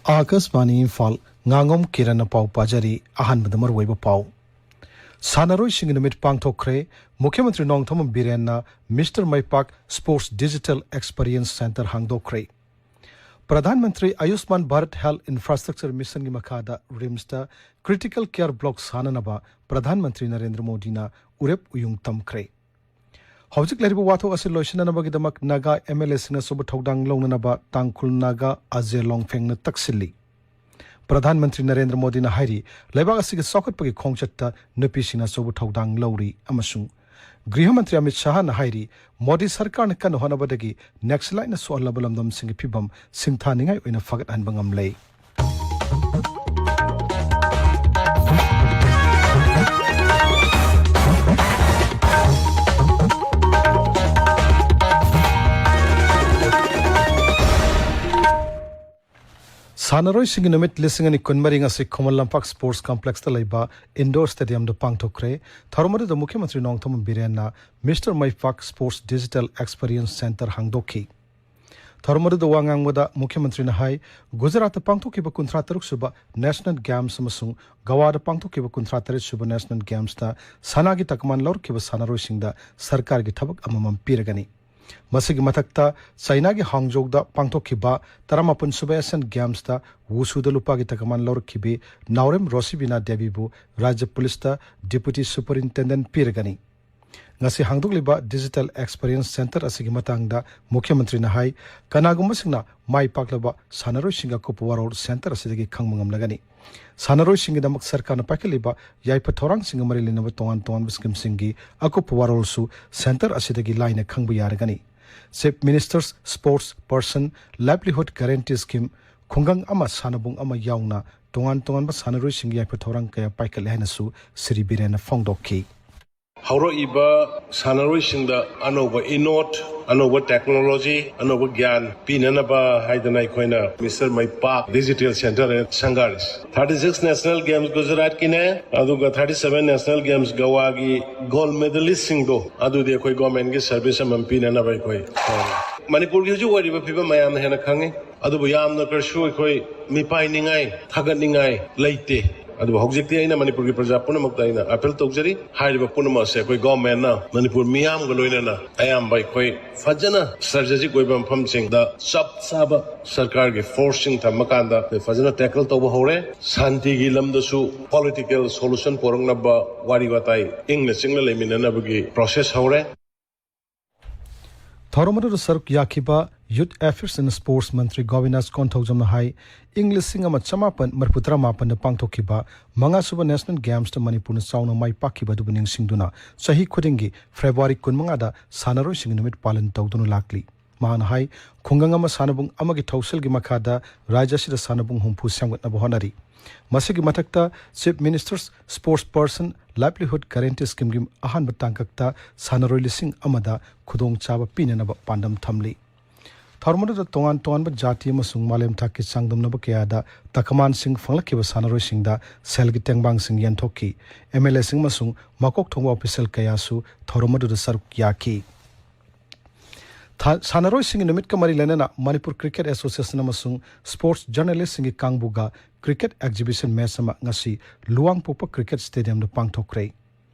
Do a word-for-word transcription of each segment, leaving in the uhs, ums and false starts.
ꯑꯥꯀꯥꯁꯕꯥꯅꯤ ꯏꯝꯐꯥꯜ, ꯉꯥꯉꯣꯝ ꯀꯤꯔꯟꯅ ꯄꯥꯎ ꯄꯥꯖꯔꯤ꯫ ꯑꯍꯥꯟꯕꯗ ꯃꯔꯨꯑꯣꯏꯕ ꯄꯥꯎ꯫ ꯁꯥꯟꯅꯔꯣꯏꯁꯤꯡꯒꯤ ꯅꯨꯃꯤꯠ ꯄꯥꯡꯊꯣꯛꯈ꯭ꯔꯦ꯫ ꯃꯨꯈ꯭ꯌ ꯃꯟꯇ꯭ꯔꯤ ꯅꯣꯡꯊꯣꯝꯕꯝ ꯕꯤꯔꯦꯟꯅ mister Meipak sports digital experience centre ꯍꯥꯡꯗꯣꯛꯈ꯭ꯔꯦ꯫ ꯄ꯭ꯔꯙꯥꯟ ꯃꯟꯇ꯭ꯔꯤ ꯑꯌꯨꯁꯃꯥꯟ ꯚꯥꯔꯠ ꯍꯦꯜꯊ ꯏꯟꯐ꯭ꯔꯥꯁ꯭ꯇ꯭ꯔꯛꯆꯔ ꯃꯤꯁꯟꯒꯤ ꯃꯈꯥꯗ ꯔꯤꯝꯁꯇ ꯀ꯭ꯔꯤꯇꯤꯀꯦꯜ ꯀꯦꯌꯔ ꯕ꯭ꯂꯣꯛ ꯁꯥꯅꯅꯕ ꯄ꯭ꯔꯙꯥꯟ ꯃꯟꯇ꯭ꯔꯤ ꯅꯔꯦꯟꯗ꯭ꯔ ꯃꯣꯗꯤꯅ ꯎꯔꯦꯞ ꯎꯌꯨꯡ ꯇꯝꯈ꯭ꯔꯦ꯫ ꯍꯧꯖꯤꯛ ꯂꯩꯔꯤꯕ ꯋꯥꯊꯣꯛ ꯑꯁꯤ ꯂꯣꯏꯁꯤꯟꯅꯅꯕꯒꯤꯗꯃꯛ ꯅꯥꯒꯥ ꯑꯦꯝ ꯑꯦꯜ ꯑꯦꯁꯤꯡꯅ ꯑꯆꯧꯕ ꯊꯧꯗꯥꯡ ꯂꯧꯅꯅꯕ ꯇꯥꯡꯈꯨꯜ ꯅꯥꯒꯥ ꯑꯖꯦ ꯂꯣꯡꯐꯦꯡꯅ ꯇꯛꯁꯤꯜꯂꯤ꯫ ꯄ꯭ꯔꯙꯥꯟ ꯃꯟꯇ꯭ꯔꯤ ꯅꯔꯦꯟꯗ꯭ꯔ ꯃꯣꯗꯤꯅ ꯍꯥꯏꯔꯤ, ꯂꯩꯕꯥꯛ ꯑꯁꯤꯒꯤ ꯆꯥꯎꯈꯠꯄꯒꯤ ꯈꯣꯡꯆꯠꯇ ꯅꯨꯄꯤꯁꯤꯡꯅ ꯑꯆꯧꯕ ꯊꯧꯗꯥꯡ ꯂꯧꯔꯤ ꯑꯃꯁꯨꯡ ꯒ꯭ꯔꯤꯍ ꯃꯟꯇ꯭ꯔꯤ ꯑꯃꯤꯠ ꯁꯥꯍꯅ ꯍꯥꯏꯔꯤ, ꯃꯣꯗꯤ ꯁꯔꯀꯥꯔꯅ ꯀꯟꯅ ꯍꯣꯠꯅꯕꯗꯒꯤ ꯅꯦꯛꯁꯂꯥꯏꯠꯅ ꯁꯣꯛꯍꯜꯂꯕ ꯂꯝꯗꯝꯁꯤꯡꯒꯤ ꯐꯤꯕꯝ ꯁꯤꯡꯊꯥꯅꯤꯡꯉꯥꯏ ꯑꯣꯏꯅ ꯐꯒꯠꯍꯟꯕ ꯉꯝꯂꯦ꯫ ꯁꯥꯟꯅꯔꯣꯏꯁꯤꯡꯒꯤ ꯅꯨꯃꯤꯠ ꯂꯤꯁꯤꯡ ꯑꯅꯤ ꯀꯨꯟꯃꯔꯤ ꯉꯁꯤ ꯈꯨꯃꯟ ꯂꯝꯄꯥꯛ ꯁ꯭ꯄꯣꯔꯠꯁ ꯀꯝꯄ꯭ꯂꯦꯛꯁꯇ ꯂꯩꯕ ꯏꯟꯗꯣꯔ ꯁ꯭ꯇꯦꯗꯤꯌꯝꯗ ꯄꯥꯡꯊꯣꯛꯈ꯭ꯔꯦ꯫ ꯊꯧꯔꯝ ꯑꯗꯨꯗ ꯃꯨꯈ꯭ꯌ ꯃꯟꯇ꯭ꯔꯤ ꯅꯣꯡꯊꯣꯝꯕꯝ ꯕꯤꯔꯦꯟꯅ mister Meipak sports digital experience centre ꯍꯥꯡꯗꯣꯛꯈꯤ꯫ ꯊꯧꯔꯝ ꯑꯗꯨꯗ ꯋꯥ ꯉꯥꯡꯕꯗ ꯃꯨꯈ꯭ꯌ ꯃꯟꯇ꯭ꯔꯤꯅ ꯍꯥꯏ, ꯒꯨꯖꯔꯥꯠꯇ ꯄꯥꯡꯊꯣꯛꯈꯤꯕ ꯀꯨꯟꯊ꯭ꯔꯥ ꯇꯔꯨꯛ ꯁꯨꯕ ꯅꯦꯁꯅꯦꯜ ꯒꯦꯝꯁ ꯑꯃꯁꯨꯡ ꯒꯋꯥꯗ ꯄꯥꯡꯊꯣꯛꯈꯤꯕ ꯀꯨꯟꯊ꯭ꯔꯥ ꯇꯔꯦꯠ ꯁꯨꯕ ꯅꯦꯁꯅꯦꯜ ꯒꯦꯝꯁꯇ ꯁꯅꯥꯒꯤ ꯇꯀꯃꯥꯟ ꯂꯧꯔꯛꯈꯤꯕ ꯁꯥꯟꯅꯔꯣꯏꯁꯤꯡꯗ ꯁꯔꯀꯥꯔꯒꯤ ꯊꯕꯛ ꯑꯃꯃꯝ ꯄꯤꯔꯒꯅꯤ꯫ ꯃꯁꯤꯒꯤ ꯃꯊꯛꯇ ꯆꯥꯏꯅꯥꯒꯤ ꯍꯥꯡꯖꯧꯗ ꯄꯥꯡꯊꯣꯛꯈꯤꯕ ꯇꯔꯥꯃꯥꯄꯟ ꯁꯨꯕ ꯑꯦꯁꯤꯌꯥꯟ ꯒꯦꯝꯁꯇ ꯋꯨꯁꯨꯗ ꯂꯨꯄꯥꯒꯤ ꯇꯀꯃꯥꯟ ꯂꯧꯔꯛꯈꯤꯕꯤ ꯅꯥꯎꯔꯦꯝ ꯔꯣꯁꯤꯕꯤꯅꯥ ꯗꯦꯕꯤꯕꯨ ꯔꯥꯖ꯭ꯌ ꯄꯨꯂꯤꯁꯇ ꯗꯤꯄꯨꯇꯤ ꯁꯨꯄꯔꯤꯟꯇꯦꯟꯗꯦꯟꯠ ꯄꯤꯔꯒꯅꯤ꯫ ꯉꯁꯤ ꯍꯥꯡꯗꯣꯛꯂꯤꯕ ꯗꯤꯖꯤꯇꯦꯜ ꯑꯦꯛꯁꯄꯔꯤꯌꯦꯟꯁ ꯁꯦꯟꯇꯔ ꯑꯁꯤꯒꯤ ꯃꯇꯥꯡꯗ ꯃꯨꯈ꯭ꯌ ꯃꯟꯇ꯭ꯔꯤꯅ ꯍꯥꯏ, ꯀꯅꯥꯒꯨꯝꯕꯁꯤꯡꯅ ꯃꯥꯏ ꯄꯥꯛꯂꯕ ꯁꯥꯟꯅꯔꯣꯏꯁꯤꯡꯒꯤ ꯑꯀꯨꯞꯄ ꯋꯥꯔꯣꯜ ꯁꯦꯟꯇꯔ ꯑꯁꯤꯗꯒꯤ ꯈꯪꯕ ꯉꯝꯂꯒꯅꯤ꯫ ꯁꯥꯟꯅꯔꯣꯏꯁꯤꯡꯒꯤꯗꯃꯛ ꯁꯔꯀꯥꯔꯅ ꯄꯥꯏꯈꯠꯂꯤꯕ ꯌꯥꯏꯐ ꯊꯧꯔꯥꯡꯁꯤꯡꯒ ꯃꯔꯤ ꯂꯩꯅꯕ ꯇꯣꯉꯥꯟ ꯇꯣꯉꯥꯟꯕ ꯁ꯭ꯀꯤꯝꯁꯤꯡꯒꯤ ꯑꯀꯨꯞꯄ ꯋꯥꯔꯣꯜꯁꯨ ꯁꯦꯟꯇꯔ ꯑꯁꯤꯗꯒꯤ ꯂꯥꯏꯅ ꯈꯪꯕ ꯌꯥꯔꯒꯅꯤ꯫ Chief minister's sports person livelihood guarantee scheme, ꯈꯨꯡꯒꯪ ꯑꯃ ꯁꯥꯟꯅꯕꯨꯡ ꯑꯃ ꯌꯥꯎꯅ ꯇꯣꯉꯥꯟ ꯇꯣꯉꯥꯟꯕ ꯁꯥꯟꯅꯔꯣꯏꯁꯤꯡꯒꯤ ꯌꯥꯏꯐ ꯊꯧꯔꯥꯡ ꯀꯌꯥ ꯄꯥꯏꯈꯠꯂꯦ ꯍꯥꯏꯅꯁꯨ ꯁ꯭ꯔꯤ ꯕꯤꯔꯦꯟꯅ ꯐꯣꯡꯗꯣꯛꯈꯤ꯫ ꯍꯧꯔꯛꯏꯕ ꯁꯥꯟꯅꯔꯣꯏꯁꯤꯡꯗ ꯑꯅꯧꯕ ꯏꯅꯣꯠ, ꯑꯅꯧꯕ ꯇꯦꯛꯅꯣꯂꯣꯖꯤ, ꯑꯅꯧꯕ ꯒ꯭ꯌꯥꯟ ꯄꯤꯅꯅꯕ ꯍꯥꯏꯗꯅ ꯑꯩꯈꯣꯏꯅ ꯃꯤꯁꯇꯔ ꯃꯩꯄꯥꯛ ꯗꯤꯖꯤꯇꯦꯜ ꯁꯦꯟꯇꯔ ꯁꯪꯒꯥꯔꯤꯁꯤ꯫ ꯊꯥꯔꯇꯤ ꯁꯤꯛꯁ ꯅꯦꯁꯅꯦꯜ ꯒꯦꯝꯁ ꯒꯨꯖꯔꯥꯠꯀꯤꯅꯦ, ꯑꯗꯨꯒ ꯊꯥꯔꯇꯤ ꯁꯕꯦꯟ ꯅꯦꯁꯅꯦꯜ ꯒꯦꯝꯁ ꯒꯋꯥꯒꯤ ꯒꯣꯜꯗ ꯃꯦꯗꯂꯤꯁꯁꯤꯡꯗꯣ, ꯑꯗꯨꯗꯤ ꯑꯩꯈꯣꯏ ꯒꯣꯔꯃꯦꯟꯒꯤ ꯁꯔꯚꯤꯁ ꯑꯃꯃꯝ ꯄꯤꯅꯅꯕ ꯑꯩꯈꯣꯏ ꯇꯧꯔꯤ꯫ ꯃꯅꯤꯄꯨꯔꯒꯤ ꯍꯧꯖꯤꯛ ꯑꯣꯏꯔꯤꯕ ꯐꯤꯕꯝ ꯃꯌꯥꯝꯅ ꯍꯦꯟꯅ ꯈꯪꯉꯤ꯫ ꯑꯗꯨꯕꯨ ꯌꯥꯝꯅ ꯀꯔꯤꯁꯨ ꯑꯩꯈꯣꯏ ꯃꯤꯄꯥꯏꯅꯤꯡꯉꯥꯏ, ꯊꯥꯒꯠꯅꯤꯡꯉꯥꯏ ꯂꯩꯇꯦ꯫ ꯑꯗꯨꯕꯨ ꯍꯧꯖꯤꯛꯇꯤ ꯑꯩꯅ ꯃꯅꯤꯄꯨꯔꯒꯤ ꯄ꯭ꯔꯖꯥ ꯄꯨꯝꯅꯃꯛꯇ ꯑꯩꯅ ꯑꯥꯄꯤꯜ ꯇꯧꯖꯔꯤ, ꯍꯥꯏꯔꯤꯕ ꯄꯨꯝꯅꯃꯛ ꯑꯁꯦ ꯑꯩꯈꯣꯏ ꯒꯣꯔꯃꯦꯟꯅ ꯃꯅꯤꯄꯨꯔ ꯃꯤꯌꯥꯝꯒ ꯂꯣꯏꯅꯅ ꯑꯌꯥꯝꯕ ꯑꯩꯈꯣꯏ ꯐꯖꯅ ꯁ꯭ꯇ꯭ꯔꯦꯇꯦꯖꯤꯛ ꯑꯣꯏꯕ ꯃꯐꯝꯁꯤꯡꯗ ꯆꯞ ꯆꯥꯕ ꯁꯔꯀꯥꯔꯒꯤ ꯐꯣꯔꯁꯁꯤꯡ ꯊꯝꯕ ꯀꯥꯟꯗ ꯑꯩꯈꯣꯏ ꯐꯖꯅ ꯇꯦꯀꯜ ꯇꯧꯕ ꯍꯧꯔꯦ꯫ ꯁꯥꯟꯇꯤꯒꯤ ꯂꯝꯗꯁꯨ ꯄꯣꯂꯤꯇꯤꯀꯦꯜ ꯁꯣꯂꯨꯁꯟ ꯄꯨꯔꯛꯅꯕ ꯋꯥꯔꯤ ꯋꯥꯇꯥꯏ ꯏꯪꯅ ꯆꯤꯛꯅ ꯂꯩꯃꯤꯟꯅꯅꯕꯒꯤ ꯄ꯭ꯔꯣꯁꯦꯁ ꯍꯧꯔꯦ꯫ ꯊꯧꯔꯝ ꯑꯗꯨꯗ ꯁꯔꯨꯛ ꯌꯥꯈꯤꯕ Youth Affairs and Sports ꯃꯟꯇ꯭ꯔꯤ ꯒꯣꯕꯤꯟꯗꯥꯁ ꯀꯣꯟꯊꯧꯖꯝꯅ ꯍꯥꯏ, ꯏꯪ ꯂꯤꯁꯤꯡ ꯑꯃ ꯆꯃꯥꯄꯟ ꯃꯔꯤꯐꯨ ꯇꯔꯥꯃꯥꯄꯟꯗ ꯄꯥꯡꯊꯣꯛꯈꯤꯕ ꯃꯉꯥꯁꯨꯕ ꯅꯦꯁꯅꯦꯜ ꯒꯦꯝꯁꯇ ꯃꯅꯤꯄꯨꯔꯅ ꯆꯥꯎꯅ ꯃꯥꯏ ꯄꯥꯛꯈꯤꯕ ꯑꯗꯨꯕꯨ ꯅꯤꯡꯁꯤꯡꯗꯨꯅ, ꯆꯍꯤ ꯈꯨꯗꯤꯡꯒꯤ ꯐꯦꯕ꯭ꯔꯨꯋꯥꯔꯤ ꯀꯨꯟꯃꯉꯥꯗ ꯁꯥꯟꯅꯔꯣꯏꯁꯤꯡꯒꯤ ꯅꯨꯃꯤꯠ ꯄꯥꯂꯟ ꯇꯧꯗꯨꯅ ꯂꯥꯛꯂꯤ꯫ ꯃꯍꯥꯛꯅ ꯍꯥꯏ, ꯈꯨꯡꯒꯪ ꯑꯃ ꯁꯥꯟꯅꯕꯨꯡ ꯑꯃꯒꯤ ꯊꯧꯁꯤꯜꯒꯤ ꯃꯈꯥꯗ ꯔꯥꯖ꯭ꯌ ꯑꯁꯤꯗ ꯁꯥꯟꯅꯕꯨꯡ ꯍꯨꯝꯐꯨ ꯁꯦꯝꯒꯠꯅꯕ ꯍꯣꯠꯅꯔꯤ꯫ ꯃꯁꯤꯒꯤ ꯃꯊꯛꯇ Chief Minister's Sports Person Livelihood Guarantee Schemeꯒꯤ ꯑꯍꯥꯟꯕ ꯇꯥꯡꯀꯛꯇ ꯁꯥꯟꯅꯔꯣꯏ ꯂꯤꯁꯤꯡ ꯑꯃꯗ ꯈꯨꯗꯣꯡꯆꯥꯕ ꯄꯤꯅꯅꯕ ꯄꯥꯟꯗꯝ ꯊꯝꯂꯤ꯫ ꯊꯧꯔꯝ ꯑꯗꯨꯗ ꯇꯣꯉꯥꯟ ꯇꯣꯉꯥꯟꯕ ꯖꯥꯇꯤ ꯑꯃꯁꯨꯡ ꯃꯥꯂꯦꯝ ꯊꯥꯛꯀꯤ ꯆꯥꯡꯗꯝꯅꯕ ꯀꯌꯥꯗ ꯇꯀꯃꯥꯟꯁꯤꯡ ꯐꯪꯂꯛꯈꯤꯕ ꯁꯥꯟꯅꯔꯣꯏꯁꯤꯡꯗ ꯁꯦꯜꯒꯤ ꯇꯦꯡꯕꯥꯡꯁꯤꯡ ꯌꯦꯟꯊꯣꯛꯈꯤ꯫ ꯑꯦꯝ ꯑꯦꯜ ꯑꯦꯁꯤꯡ ꯑꯃꯁꯨꯡ ꯃꯀꯣꯛ ꯊꯣꯡꯕ ꯑꯣꯐꯤꯁꯤꯌꯦꯜ ꯀꯌꯥꯁꯨ ꯊꯧꯔꯝ ꯑꯗꯨꯗ ꯁꯔꯨꯛ ꯌꯥꯈꯤ꯫ ꯊꯥ- ꯁꯥꯟꯅꯔꯣꯏꯁꯤꯡꯒꯤ ꯅꯨꯃꯤꯠꯀ ꯃꯔꯤ ꯂꯩꯅꯅ ꯃꯅꯤꯄꯨꯔ ꯀ꯭ꯔꯤꯀꯦꯠ ꯑꯦꯁꯣꯁꯤꯌꯦꯁꯟ ꯑꯃꯁꯨꯡ ꯁ꯭ꯄꯣꯔꯠꯁ ꯖꯔꯅꯦꯂꯤꯁꯁꯤꯡꯒꯤ ꯀꯥꯡꯕꯨꯒ ꯀ꯭ꯔꯤꯀꯦꯠ ꯑꯦꯛꯖꯤꯕꯤꯁꯟ ꯃꯦꯆ ꯑꯃ ꯉꯁꯤ ꯂꯨꯋꯥꯡꯄꯣꯛꯄ ꯀ꯭ꯔꯤꯀꯦꯠ ꯁ꯭ꯇꯦꯗꯤꯌꯝꯗ ꯄꯥꯡꯊꯣꯛꯈ꯭ꯔꯦ꯫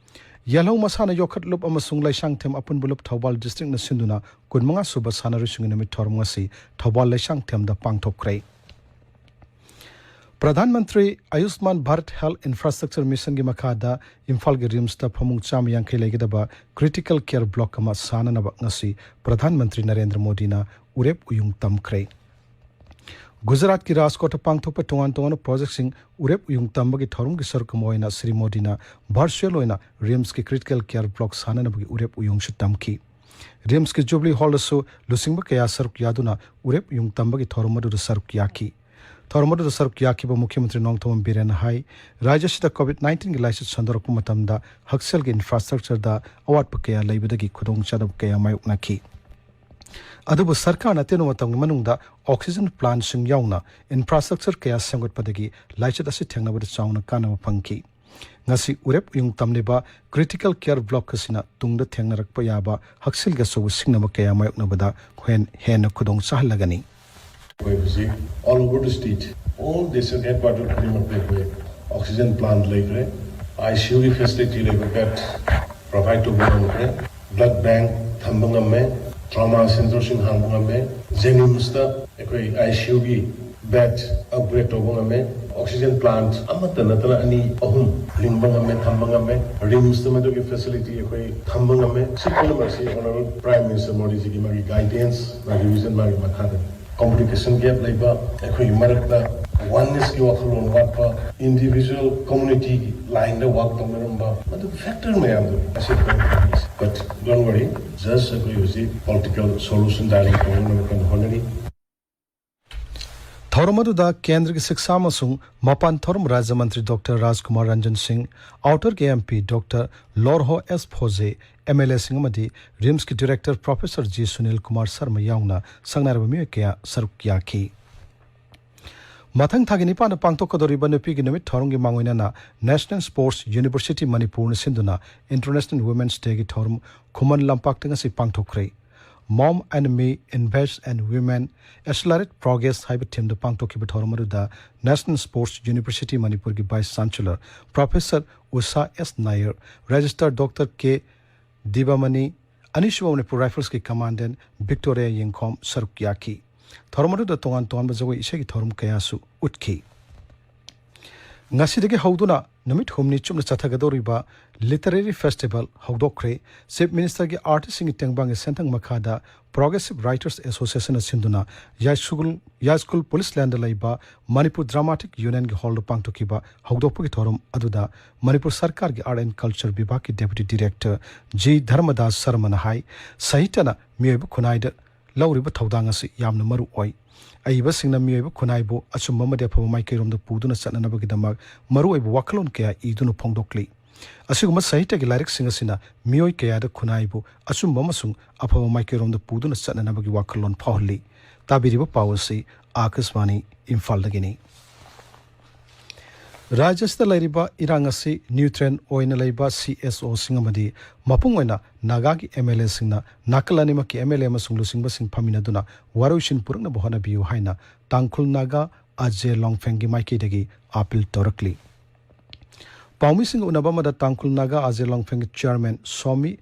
ꯌꯦꯜꯍꯧ ꯃꯁꯥꯟꯅ ꯌꯣꯛꯈꯠ ꯂꯨꯞ ꯑꯃꯁꯨꯡ ꯂꯩꯁꯥꯡꯊꯦꯝ ꯑꯄꯨꯟꯕ ꯂꯨꯞ ꯊꯧꯕꯥꯜ ꯗꯤꯁꯇ꯭ꯔꯤꯛꯅ ꯁꯤꯟꯗꯨꯅ ꯀꯨꯟꯃꯉꯥ ꯁꯨꯕ ꯁꯥꯟꯅꯔꯣꯏꯁꯤꯡꯒꯤ ꯅꯨꯃꯤꯠ ꯊꯧꯔꯝ ꯉꯁꯤ ꯊꯧꯕꯥꯜ ꯂꯩꯁꯥꯡꯊꯦꯝꯗ ꯄꯥꯡꯊꯣꯛꯈ꯭ꯔꯦ꯫ ꯄ꯭ꯔꯙꯥꯟ ꯃꯟꯇ꯭ꯔꯤ ꯑꯌꯨꯁꯃꯥꯟ ꯚꯥꯔꯠ ꯍꯦꯜꯊ ꯏꯟꯐ꯭ꯔꯥꯁ꯭ꯇ꯭ꯔꯛꯆꯔ ꯃꯤꯁꯟꯒꯤ ꯃꯈꯥꯗ ꯏꯝꯐꯥꯜꯒꯤ ꯔꯤꯝꯁꯇ ꯐꯃꯨꯡ ꯆꯥꯝꯃ ꯌꯥꯡꯈꯩ ꯂꯩꯒꯗꯕ ꯀ꯭ꯔꯤꯇꯤꯀꯦꯜ ꯀꯦꯌꯔ ꯕ꯭ꯂꯣꯛ ꯑꯃ ꯁꯥꯅꯅꯕ ꯉꯁꯤ ꯄ꯭ꯔꯙꯥꯟ ꯃꯟꯇ꯭ꯔꯤ ꯅꯔꯦꯟꯗ꯭ꯔ ꯃꯣꯗꯤꯅ ꯎꯔꯦꯞ ꯎꯌꯨꯡ ꯇꯝꯈ꯭ꯔꯦ꯫ ꯒꯨꯖꯔꯥꯠꯀꯤ ꯔꯥꯖꯀꯣꯠꯇ ꯄꯥꯡꯊꯣꯛꯄ ꯇꯣꯉꯥꯟ ꯇꯣꯉꯥꯟꯕ ꯄ꯭ꯔꯣꯖꯦꯛꯁꯤꯡ ꯎꯔꯦꯞ ꯎꯌꯨꯡ ꯇꯝꯕꯒꯤ ꯊꯧꯔꯝꯒꯤ ꯁꯔꯨꯛ ꯑꯃ ꯑꯣꯏꯅ ꯁ꯭ꯔꯤ ꯃꯣꯗꯤꯅ ꯚꯔꯆꯨꯑꯦꯜ ꯑꯣꯏꯅ ꯔꯤꯝꯁꯀꯤ ꯀ꯭ꯔꯤꯇꯤꯀꯦꯜ ꯀꯦꯌꯔ ꯕ꯭ꯂꯣꯛ ꯁꯥꯅꯅꯕꯒꯤ ꯎꯔꯦꯞ ꯎꯌꯨꯡꯁꯨ ꯇꯝꯈꯤ꯫ ꯔꯤꯝꯁꯀꯤ ꯖꯨꯕꯂꯤ ꯍꯣꯜꯗꯁꯨ ꯂꯨꯆꯤꯡꯕ ꯀꯌꯥ ꯁꯔꯨꯛ ꯌꯥꯗꯨꯅ ꯎꯔꯦꯞ ꯎꯌꯨꯡ ꯇꯝꯕꯒꯤ ꯊꯧꯔꯝ ꯑꯗꯨꯗ ꯁꯔꯨꯛ ꯌꯥꯈꯤ꯫ ꯊꯧꯔꯝ ꯑꯗꯨꯗ ꯁꯔꯨꯛ ꯌꯥꯈꯤꯕ ꯃꯨꯈ꯭ꯌ ꯃꯟꯇ꯭ꯔꯤ ꯅꯣꯡꯊꯣꯝꯕꯝ ꯕꯤꯔꯦꯟꯅ ꯍꯥꯏ, ꯔꯥꯖ꯭ꯌ ꯑꯁꯤꯗ ꯀꯣꯚꯤꯗ ꯅꯥꯏꯟꯇꯤꯟꯒꯤ ꯂꯥꯏꯆꯠ ꯁꯟꯗꯣꯔꯛꯄ ꯃꯇꯝꯗ ꯍꯛꯁꯦꯜꯒꯤ ꯏꯟꯐ꯭ꯔꯥꯁ꯭ꯇ꯭ꯔꯛꯆꯔꯗ ꯑꯋꯥꯠꯄ ꯀꯌꯥ ꯂꯩꯕꯗꯒꯤ ꯈꯨꯗꯣꯡꯆꯥꯗꯕ ꯀꯌꯥ ꯃꯥꯌꯣꯛꯅꯈꯤ꯫ ꯑꯗꯨꯕꯨ ꯁꯔꯀꯥꯔꯅ ꯑꯇꯦꯟꯕ ꯃꯇꯝꯒꯤ ꯃꯅꯨꯡꯗ ꯑꯣꯛꯁꯤꯖꯟ ꯄ꯭ꯂꯥꯟꯠꯁꯤꯡ ꯌꯥꯎꯅ ꯏꯟꯐ꯭ꯔꯥꯁ꯭ꯇ꯭ꯔꯛꯆꯔ ꯀꯌꯥ ꯁꯦꯝꯒꯠꯄꯗꯒꯤ ꯂꯥꯏꯆꯠ ꯑꯁꯤ ꯊꯦꯡꯅꯕꯗ ꯆꯥꯎꯅ ꯀꯥꯟꯅꯕ ꯐꯪꯈꯤ꯫ ꯉꯁꯤ ꯎꯔꯦꯞ ꯎꯌꯨꯡ ꯇꯝꯂꯤꯕ ꯀ꯭ꯔꯤꯇꯤꯀꯦꯜ ꯀꯦꯌꯔ ꯕ꯭ꯂꯣꯛ ꯑꯁꯤꯅ ꯇꯨꯡꯗ ꯊꯦꯡꯅꯔꯛꯄ ꯌꯥꯕ ꯍꯛꯁꯦꯜꯒꯤ ꯑꯆꯧꯕ ꯁꯤꯡꯅꯕ ꯀꯌꯥ ꯃꯥꯌꯣꯛꯅꯕꯗ ꯍꯦꯟ-, ꯍꯦꯟꯅ ꯈꯨꯗꯣꯡ ꯆꯥꯍꯜꯂꯒꯅꯤ꯫ ꯑꯩꯈꯣꯏ ꯍꯧꯖꯤꯛ all over the state, all district headquarter ꯈꯨꯗꯤꯡꯃꯛꯇ ꯑꯩꯈꯣꯏ oxygen plant ꯂꯩꯈ꯭ꯔꯦ꯫ ICUꯒꯤ facility ꯂꯩꯕ bed provide ꯇꯧꯕ ꯉꯝꯈ꯭ꯔꯦ꯫ Blood bank ꯊꯝꯕ ꯉꯝꯃꯦ꯫ Trauma centerꯁꯤꯡ ꯍꯥꯡꯕ ꯉꯝꯃꯦ꯫ JNIMSꯇ ꯑꯩꯈꯣꯏ ICUꯒꯤ bed upgrade ꯇꯧꯕ ꯉꯝꯃꯦ꯫ Oxygen plant ꯑꯃꯠꯇ ꯅꯠꯇꯅ ꯑꯅꯤ ꯑꯍꯨꯝ ꯂꯤꯡꯕ ꯉꯝꯃꯦ, ꯊꯝꯕ ꯉꯝꯃꯦ꯫ RIMSꯇ ꯃꯗꯨꯒꯤ facility ꯑꯩꯈꯣꯏ ꯊꯝꯕ ꯉꯝꯃꯦ꯫ ꯁꯤ ꯄꯨꯝꯅꯃꯛꯁꯤ Honourable Prime Minister ꯃꯣꯗꯤꯖꯤꯒꯤ ꯃꯥꯒꯤ guidance, ꯃꯥꯒꯤ vision, ꯃꯥꯒꯤ ꯃꯈꯥꯗ communication gap ꯂꯩꯕ, ꯑꯩꯈꯣꯏꯒꯤ ꯃꯔꯛꯇ onenessꯀꯤ ꯋꯥꯈꯜꯂꯣꯟ ꯋꯥꯠꯄ, individual communityꯒꯤ lineꯗ work ꯇꯧꯅꯔꯝꯕ, ꯃꯗꯨ factor ꯃꯌꯥꯝꯗꯨ ꯑꯁꯤ ꯑꯩꯈꯣꯏꯅ ꯈꯪꯉꯤꯁꯤ꯫ But don't worry, just ꯑꯩꯈꯣꯏ ꯍꯧꯖꯤꯛ political solution dialogue ꯇꯧꯅꯅꯕ ꯀꯟꯅ ꯍꯣꯠꯅꯔꯤ꯫ ꯊꯧꯔꯝ ꯑꯗꯨꯗ ꯀꯦꯟꯗ꯭ꯔꯒꯤ ꯁꯤꯛꯁꯥ ꯑꯃꯁꯨꯡ ꯃꯄꯥꯟ ꯊꯧꯔꯝ ꯔꯥꯖ꯭ꯌ ꯃꯟꯇ꯭ꯔꯤ ꯗꯣꯛꯇꯔ ꯔꯥꯖꯀꯨꯃꯥꯔ ꯔꯟꯖꯟ ꯁꯤꯡ, ꯑꯥꯎꯇꯔꯒꯤ MP ꯗꯣꯛꯇꯔ ꯂꯣꯔꯍꯣ ꯑꯦꯁ ꯐꯣꯖꯦ, MLAꯁꯤꯡ ꯑꯃꯗꯤ RIMSꯀꯤ director professor G Sunil Kumar Sharma ꯌꯥꯎꯅ ꯁꯛꯅꯥꯏꯔꯕ ꯃꯤꯑꯣꯏ ꯀꯌꯥ ꯁꯔꯨꯛ ꯌꯥꯈꯤ꯫ ꯃꯊꯪ ꯊꯥꯒꯤ ꯅꯤꯄꯥꯟꯗ ꯄꯥꯡꯊꯣꯛꯀꯗꯧꯔꯤꯕ ꯅꯨꯄꯤꯒꯤ ꯅꯨꯃꯤꯠ ꯊꯧꯔꯝꯒꯤ ꯃꯥꯡꯑꯣꯏꯅꯅ National Sports University ꯃꯅꯤꯄꯨꯔꯅ ꯁꯤꯟꯗꯨꯅ International Women's Dayꯒꯤ ꯊꯧꯔꯝ ꯈꯨꯃꯟ ꯂꯝꯄꯥꯛꯇ ꯉꯁꯤ ꯄꯥꯡꯊꯣꯛꯈ꯭ꯔꯦ꯫ Mom and Me, Invest and Women, Accelerate Progress ꯍꯥꯏꯕ themeꯗ ꯄꯥꯡꯊꯣꯛꯈꯤꯕ ꯊꯧꯔꯝ ꯑꯗꯨꯗ National Sports University ꯃꯅꯤꯄꯨꯔꯒꯤ Vice Chancellor Professor ꯎꯁꯥ ꯑꯦꯁ ꯅꯥꯌꯔ, Registrar ꯗꯣꯛꯇꯔ ꯀꯦ ꯗꯤꯕꯥꯃꯅꯤ, ꯑꯅꯤꯁꯨꯕ ꯃꯅꯤꯄꯨꯔ Riflesꯀꯤ Commandant ꯚꯤꯛꯇꯣꯔꯤꯌꯥ ꯌꯦꯡꯈꯣꯝ ꯁꯔꯨꯛ ꯌꯥꯈꯤ꯫ ꯊꯧꯔꯝ ꯑꯗꯨꯗ ꯇꯣꯉꯥꯟ ꯇꯣꯉꯥꯟꯕ ꯖꯒꯣꯏ ꯏꯁꯩꯒꯤ ꯊꯧꯔꯝ ꯀꯌꯥꯁꯨ ꯎꯠꯈꯤ꯫ ꯉꯁꯤꯗꯒꯤ ꯍꯧꯗꯨꯅ ꯅꯨꯃꯤꯠ ꯍꯨꯝꯅꯤ ꯆꯨꯞꯅ ꯆꯠꯊꯒꯗꯧꯔꯤꯕ Literary Festival ꯍꯧꯗꯣꯛꯈ꯭ꯔꯦ꯫ Chief Ministerꯒꯤ artistꯁꯤꯡꯒꯤ ꯇꯦꯡꯕꯥꯡꯒꯤ ꯁꯦꯟꯊꯪ ꯃꯈꯥꯗ Progressive Writers Associationꯅ ꯁꯤꯟꯗꯨꯅ ꯌꯥꯏꯁ꯭ꯀꯨꯜ, ꯌꯥꯏꯁ꯭ꯀꯨꯜ police laneꯗ ꯂꯩꯕ Manipur Dramatic Unionꯒꯤ hallꯗ ꯄꯥꯡꯊꯣꯛꯈꯤꯕ ꯍꯧꯗꯣꯛꯄꯒꯤ ꯊꯧꯔꯝ ꯑꯗꯨꯗ ꯃꯅꯤꯄꯨꯔ ꯁꯔꯀꯥꯔꯒꯤ Art and Culture ꯕꯤꯚꯥꯒꯀꯤ Deputy Director G ꯙꯔꯃꯗꯥꯁ ꯁꯔꯃꯅ ꯍꯥꯏ, ꯁꯥꯍꯤꯇ꯭ꯌꯅ ꯃꯤꯑꯣꯏꯕ ꯈꯨꯟꯅꯥꯏꯗ ꯂꯧꯔꯤꯕ ꯊꯧꯗꯥꯡ ꯑꯁꯤ ꯌꯥꯝꯅ ꯃꯔꯨ ꯑꯣꯏ꯫ ꯑꯏꯕꯁꯤꯡꯅ ꯃꯤꯑꯣꯏꯕ ꯈꯨꯟꯅꯥꯏꯕꯨ ꯑꯆꯨꯝꯕ ꯑꯃꯗꯤ ꯑꯐꯕ ꯃꯥꯏꯀꯩꯔꯣꯝꯗ ꯄꯨꯗꯨꯅ ꯆꯠꯅꯅꯕꯒꯤꯗꯃꯛ ꯃꯔꯨꯑꯣꯏꯕ ꯋꯥꯈꯜꯂꯣꯟ ꯀꯌꯥ ꯏꯗꯨꯅ ꯐꯣꯡꯗꯣꯛꯂꯤ꯫ ꯑꯁꯤꯒꯨꯝꯕ ꯁꯥꯍꯤꯇ꯭ꯌꯒꯤ ꯂꯥꯏꯔꯤꯛꯁꯤꯡ ꯑꯁꯤꯅ ꯃꯤꯑꯣꯏ ꯀꯌꯥꯗ ꯈꯨꯟꯅꯥꯏꯕꯨ ꯑꯆꯨꯝꯕ ꯑꯃꯁꯨꯡ ꯑꯐꯕ ꯃꯥꯏꯀꯩꯔꯣꯝꯗ ꯄꯨꯗꯨꯅ ꯆꯠꯅꯅꯕꯒꯤ ꯋꯥꯈꯜꯂꯣꯟ ꯐꯥꯎꯍꯜꯂꯤ꯫ ꯇꯥꯕꯤꯔꯤꯕ ꯄꯥꯎ ꯑꯁꯤ ꯑꯥꯀꯥꯁꯕꯥꯅꯤ ꯏꯝꯐꯥꯜꯗꯒꯤꯅꯤ꯫ ꯔꯥꯖ꯭ꯌ ꯑꯁꯤꯗ ꯂꯩꯔꯤꯕ ꯏꯔꯥꯡ ꯑꯁꯤ ꯅ꯭ꯌꯨꯇ꯭ꯔꯦꯟ ꯑꯣꯏꯅ ꯂꯩꯕ ꯁꯤ ꯑꯦꯁ ꯑꯣꯁꯤꯡ ꯑꯃꯗꯤ ꯃꯄꯨꯡ ꯑꯣꯏꯅ ꯅꯥꯒꯥꯒꯤ ꯑꯦꯝ ꯑꯦꯜ ꯑꯦꯁꯤꯡꯅ ꯅꯥꯀꯜ ꯑꯅꯤꯃꯛꯀꯤ ꯑꯦꯝ ꯑꯦꯜ ꯑꯦ ꯑꯃꯁꯨꯡ ꯂꯨꯆꯤꯡꯕꯁꯤꯡ ꯐꯝꯃꯤꯟꯅꯗꯨꯅ ꯋꯥꯔꯣꯏꯁꯤꯟ ꯄꯨꯔꯛꯅꯕ ꯍꯣꯠꯅꯕꯤꯌꯨ ꯍꯥꯏꯅ ꯇꯥꯡꯈꯨꯜ ꯅꯥꯒꯥ ꯑꯖꯦ ꯂꯣꯡꯐꯦꯡꯒꯤ ꯃꯥꯏꯀꯩꯗꯒꯤ ꯑꯥꯄꯤꯜ ꯇꯧꯔꯛꯂꯤ꯫ ꯄꯥꯎꯃꯤꯁꯤꯡꯒ ꯎꯅꯕ ꯑꯃꯗ ꯇꯥꯡꯈꯨꯜ ꯅꯥꯒꯥ ꯑꯖꯦ ꯂꯣꯡꯐꯦꯡꯒꯤ ꯆꯤꯌꯔꯃꯦꯟ ꯁꯣꯃꯤ